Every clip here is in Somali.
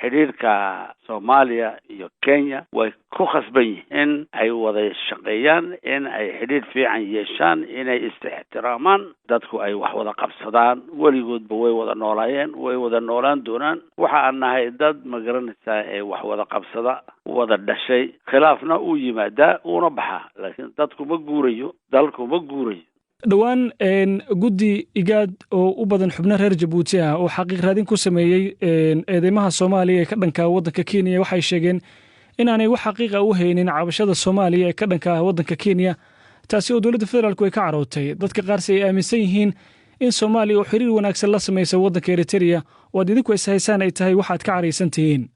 Xidhiirka Soomaaliya iyo Kenya way ku khasban yihiin in ay wada shaqeeyaan, in ay xidhiir fiican yeeshaan, inay is-ixtiraamaan, dadku ay wax wada qabsadaan. Weligoodba way wada noolaayeen, way wada noolaan doonaan. Waxa aan nahay dad, ma garanaysaa, ee wax wada qabsada, wada dhashay. Khilaafna uu yimaadaa, uuna baxaa, laakiin dadku ma guurayo, dalku ma guurayo. Dhowaan guddi IGAD oo u badan xubno reer Jabuuti ah oo xaqiiq raadin ku sameeyey eedeymaha Soomaaliya ee ka dhanka waddanka Kenya waxay sheegeen inaanay wax xaqiiqa u haynin cabashada Soomaaliya ee ka dhanka ah waddanka Kenya, taasi oo dowladda federaalku ay ka carootay. Dadka qaarse ay aaminsan yihiin in Soomaaliya oo xiriir wanaagsan la samaysa waddanka Eritrea oo aad idinku is haysaan ay tahay waxaad ka caraysan tihiin.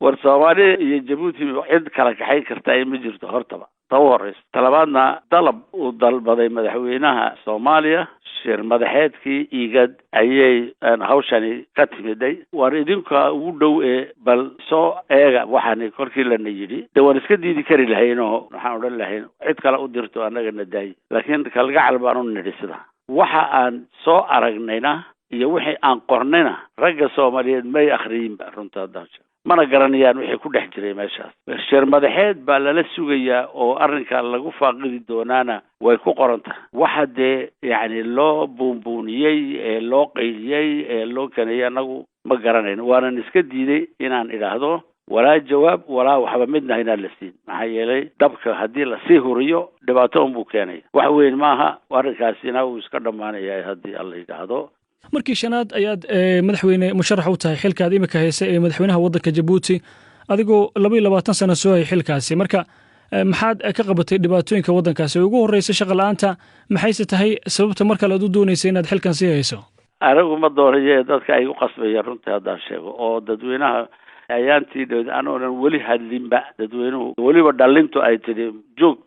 War, Soomaaliya iyo Jabuuti cid kala kaxayn karta ay ma jirto hortaba, ta u horeysa. Talabaadna, dalab uu dalbaday madaxweynaha Soomaaliya shir madaxeedkii IGAD ayay hawshani ka timiday. War, idinka ugu dhow ee bal soo eega waxaani kolkii lana yidhi, de waan iska diidi kari lahayn oo waxaan odhan lahayn cid kale u dirto, annagana daayi, laakiin kalgacal baan u nidhi. Sida waxa aan soo aragnayna iyo wixii aan qornayna, ragga Soomaaliyeed may akhriyinba runta haddaan sheego, mana garanayaan wixii ku dhex jiray meeshaas. Shir madaxeed baa lala sugayaa oo arrinkaa lagu faaqidi doonaana way ku qoran tahay. Waxa dee yacni loo buunbuuniyey ee loo qayliyey ee loo kaneeyey annagu ma garanayno, waanan iska diiday inaan idhaahdo walaa jawaab walaa waxba midna inaan la siin, maxaa yeelay dabka haddii lasii huriyo dhibaato unbuu keenaya. Wax weyn maaha arrinkaasina, wuu iska dhammaanaya haddii Alla yidhaahdo. Markii shanaad ayaad, madaxweyne, musharax u tahay xilkaad imika haysa ee madaxweynaha waddanka Jabuuti, adigoo 22 sano soo hay xilkaasi. Marka maxaad ka qabatay dhibaatooyinka waddankaasi oo ugu horreysa shaqa la-aanta? Maxayse tahay sababta mar kale aad u doonaysa inaad xilkan sii hayso? Anigu ma doonayo, dadka ay u qasbaya runtii haddaan sheego, oo dadweynaha ayaantii dhowd anoonan weli hadlinba dadweynuhu, weliba dhalintu ay tidhi "Joog,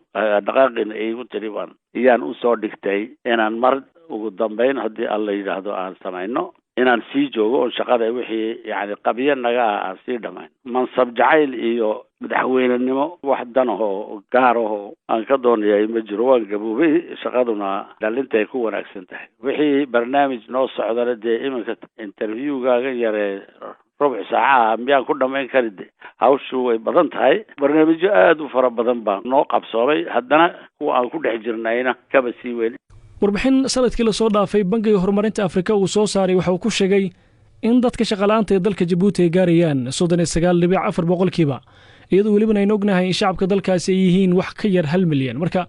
dhaqaaqina" igu tidhi, baan iyaan usoo dhigtay inaan mar ugu dambeyn, haddii Alla yidhaahdo, aan samayno inaan sii joogo oon shaqada wixii yani qabyo naga ah aan sii dhamayn. Mansab jacayl iyo madaxweynenimo wax danahoo gaar ahoo aan ka doonayay ma jiro. Waan gaboobay, shaqaduna dhalintay ku wanaagsan tahay. Wixii barnaamij noo socdana dee iminka interviewgaaga yaree rubuc saacaha miyaan ku dhamayn kari? De hawshu way badan tahay, barnaamijyo aada u fara badan baa noo qabsoomay, haddana kuwa aan ku dhex jirnayna kaba sii weyn. Warbixin sanadkii lasoo dhaafay Bangiga Horumarinta Afrika uu soo saaray waxa uu ku sheegay in dadka shaqala'aanta ee dalka Jabuuti ay gaarayaan 39.4%, iyadoo welibana aynu ognahay in shacabka dalkaasi ay yihiin wax ka yar 1 milyan. Marka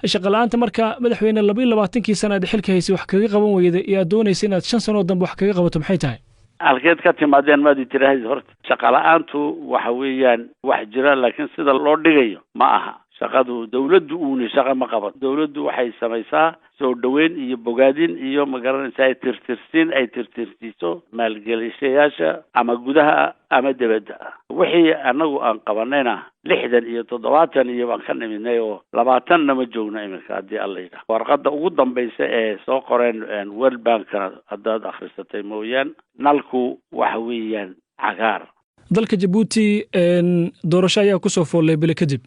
shaqala'aanta, marka madaxweyne, 22kii sana aad xilka haysay wax kaga qaban weyda iyo aad doonaysa inaad 5 sanoo dambe wax kaga qabato, maxay tahay? Halkeed ka timaadeen maadi tiraahdi? Horta shaqa la-aantu waxa weeyaan wax jira, laakiin sida loo dhigayo ma aha. Shaqadu dawladdu uuni shaqa ma qabato. Dawladdu waxay samaysaa soo dhaweyn iyo bogaadin iyo, ma garanaysaa, tirtirsiin ay tirtirsiiso maalgelishayaasha ama gudaha ama dibadda. Wixii annagu aan qabanayna 60 iyo 70 iyo baan ka nimidnay oo 20-na ma joogno iminka, haddii Alla yidhaah. Warqadda ugu dambaysa ee soo qoreen World Bankna haddaad akhrisatay mooyaan, nalku waxa weeyaan cagaar. Dalka Jabuuti doorasho ayaa kusoo foollay bile kadib,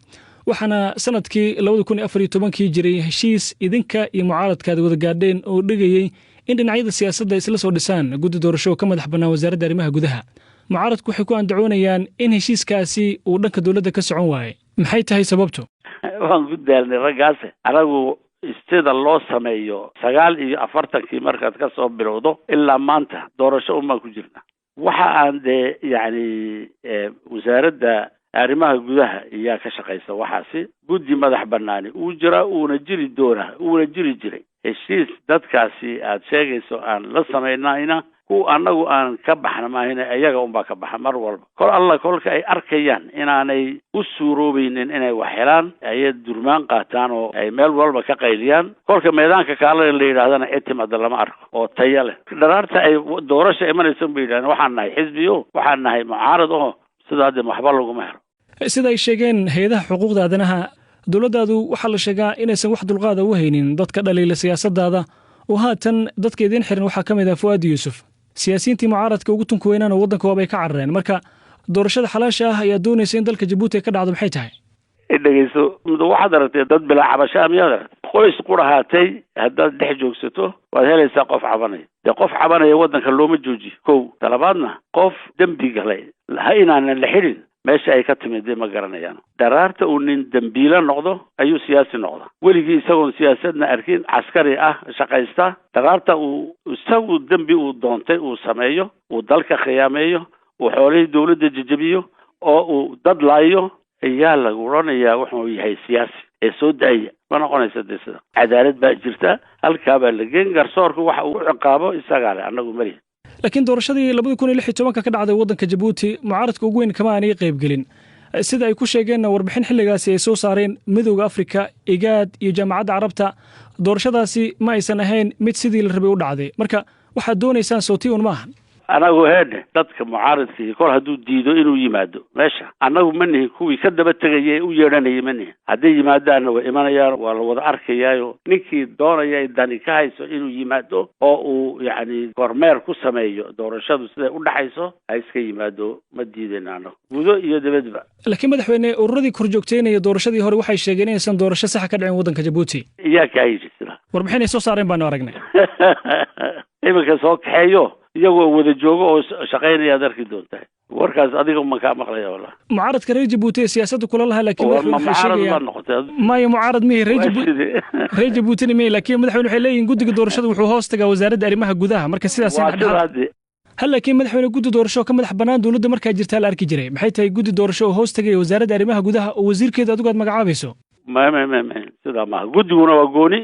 waxaana sanadkii 2014kii jiray heshiis idinka iyo mucaaradka aad wada gaadheen oo dhigayey in dhinacyada siyaasadda isla soo dhisaan guddi doorasho oo ka madax bannaan wasaaradda arrimaha gudaha. Mucaaradku waxay ku andacoonayaan in heshiiskaasi uu dhanka dowladda ka socon waayey. Maxay tahay sababtu? Waan ku daalnay raggaas. Anagu sida loo sameeyo 49kii markaad ka soo bilowdo ilaa maanta doorasho unbaan ku jirna. Waxa aan dee yacni wasaaradda arrimaha gudaha iyaa ka shaqaysa waxaasi. Guddi madax banaani uu jiraa, uuna jiri doonaa, uuna jiri jiray. Heshiis dadkaasi aad sheegayso aan la samaynayna, kuwa annagu aan ka baxna maahina, iyaga unbaa ka baxa mar walba. Kol alla kolka ay arkayaan inaanay u suuroobaynin inay wax helaan, ayay durmaan qaataan oo ay meel walba ka qayliyaan. Kolka meedaanka kaalada la yidhahdana cid timaada lama arko oo tayo leh. Dharaarta ay doorasha imanaysa unba yidhahdeen waxaan nahay xisbiyo, waxaan nahay mucaarad, oo sidaa dee waxba laguma helo. Sida ay sheegeen hay-adaha xuquuqda aadanaha, dowladdaadu waxaa la sheegaa inaysan wax dulqaada u haynin dadka dhaliila siyaasaddaada, oo haatan dadka idiin xiran waxaa ka mid ah Fu'aad Yuusuf. Siyaasiyiintii mucaaradka ugu tunka weynaan oo waddanka waabay ka carareen. Marka doorashada xalaasha ah ayaa doonaysa in dalka Jabuuti ay ka dhacdo, maxay tahay? Dhegeyso, waxaad aragtay dad bilaa cabashaa miyaad aragtay? Qoys qurahaatay haddaad dhex joogsato, waad helaysaa qof cabanaya. Dee qof cabanaya waddanka looma joojiyo. Kow talabaadna, qof dembi galay ha inaanan la xidhin, meesha ay ka timid dee ma garanayaan. Daraarta uu nin dembiilo noqdo ayuu siyaasi noqda. Weligii isagoon siyaasadna arkin, caskari ah, shaqaysta, daraarta uu isagu dembi uu doontay uu sameeyo, uu dalka khiyaameeyo, uu xoolihii dawladda jejebiyo oo uu dad laayo, ayaa lagu odhanayaa wuxuu yahay siyaasi ee soo daaya. Ma noqonaysa dee sida. Cadaalad baa jirta, halkaa baa la geen. Garsoorku waxa uu u ciqaabo isagaa leh, annagu malihi. Laakiin doorashadii 2016-ka ka dhacday waddanka Jabuuti, mucaaradka ugu weyn kama aanay qaybgelin, sida ay ku sheegeenna warbixin xilligaasi ay soo saareen Midowda Afrika, IGAD iyo Jaamacadda Carabta. Doorashadaasi ma aysan ahayn mid sidii la rabay u dhacday. Marka waxaad doonaysaan sootii un maahan? Anagu heedhe, dadka mucaaradkii kol hadduu diido inuu yimaado meesha, annagu ma nihin kuwii ka daba tegaya ee u yeedhanayay, ma nihin. Hadday yimaadaanna way imanayaan, waa la wada arkayaayo. Ninkii doonaya dani ka hayso inuu yimaado oo uu yacni kormeer ku sameeyo doorashadu siday u dhaxayso, ha iska yimaado, ma diidayna annagu, gudo iyo dibadba. Laakiin madaxweyne, ururadii korjoogteynaya doorashadii hore waxay sheegeen inaysan doorasho saxa ka dhicin waddanka Jabuuti. Iyaa kaa yidhi sida? Warbixin ay soo saareen baanu aragnay. Iminka soo kaxeeyo, iyagoo wada joogo oo shaqaynayaad arki doontaa. Warkaas adiga ma kaa maqlaya wallah. Mucaaradka reer Jabuuti ee siyaasadda kula lahaa, laakiin madaxweyne waxay mucaarad sheegayaan baad noqotay. Maya, mucaarad mihi, reer Waa reer Jabuutina mihi. Laakiin madaxweyne, waxay leeyihiin guddiga doorashada wuxuu hoos tagaa wasaaradda arrimaha gudaha, marka sidaas waa sidaa de. Hal laakiin madaxweyne, guddi doorasho oo ka madax bannaan dowladda markaa jirtaa la arki jiray. Maxay tahay guddi doorasho oo hoos tagaya wasaaradda arrimaha gudaha oo wasiirkeeda adigu aad magacaabayso? Ma ma ma ma sidaa maaha. Guddiguna waa gooni,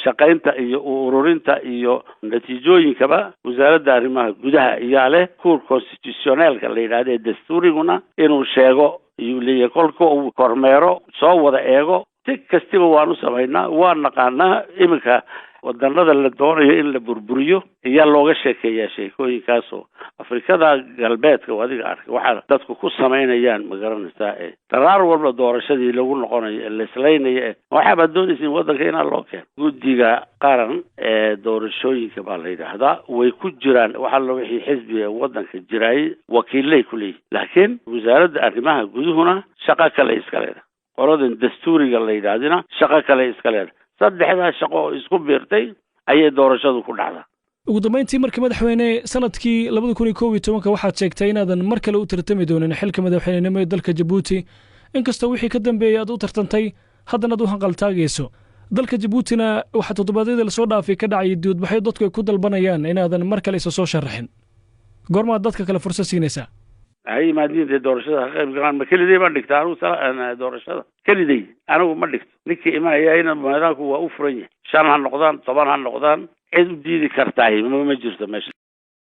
shaqaynta iyo ururinta iyo natiijooyinkaba wasaaradda arrimaha gudaha iyaa leh. Cour constitutionnel-ka la yidhahda ee dastuuriguna inuu sheego ayuu leeyahay kolka uu kormeero, soo wada eego. Si kastiba waan u samaynaa, waan naqaanaa. Iminka wadanada la doonayo in la burburiyo ayaa looga sheekeeyaa sheekooyinkaasoo Afrikada Galbeedka oo adiga arkay waxaa dadku ku samaynayaan, ma garanaysaa, ee daraar walba doorashadii lagu noqonayo ee la islaynayo. Ee waxaabaad doonaysiin waddanka inaa loo keeno? Guddiga qaran ee doorashooyinka baa la yidhaahdaa, way ku jiraan waxa la wixii xisbiga waddanka jiraayay, wakiilay ku leeyihin. Laakiin wasaaradda arrimaha guduhuna shaqo kale iska leedahay, qoladan dastuuriga la yidhaahdina shaqo kale iska leedahay. Saddexdaa shaqo oo isku biirtay ayay doorashadu ku dhacdaa. Ugu dambeyntii marka madaxweyne, sanadkii 2011-ka waxaad sheegtay inaadan mar kale u tartami doonin xilka madaxweynenimo ee dalka Jabuuti, inkastoo wixii ka dambeeyey aad u tartantay, haddana aad u hanqaltaagayso. Dalka Jabuutina waxaa toddobaadyada lasoo dhaafay ka dhacay dibadbaxyo dadku ay ku dalbanayaan inaadan mar kale isa soo sharaxin. Goormaad dadka kale fursad siinaysaa? Ha yimaadiin dee, doorashada ha qayb galaan. Ma keliday baan dhigta anigu doorashada? Keliday anigu ma dhigto. Ninkii imanaya ina maadaanku waa u furan yahay, 5 ha noqdaan, 10 ha noqdaan, cid u diidi kartahay ma jirto meesha.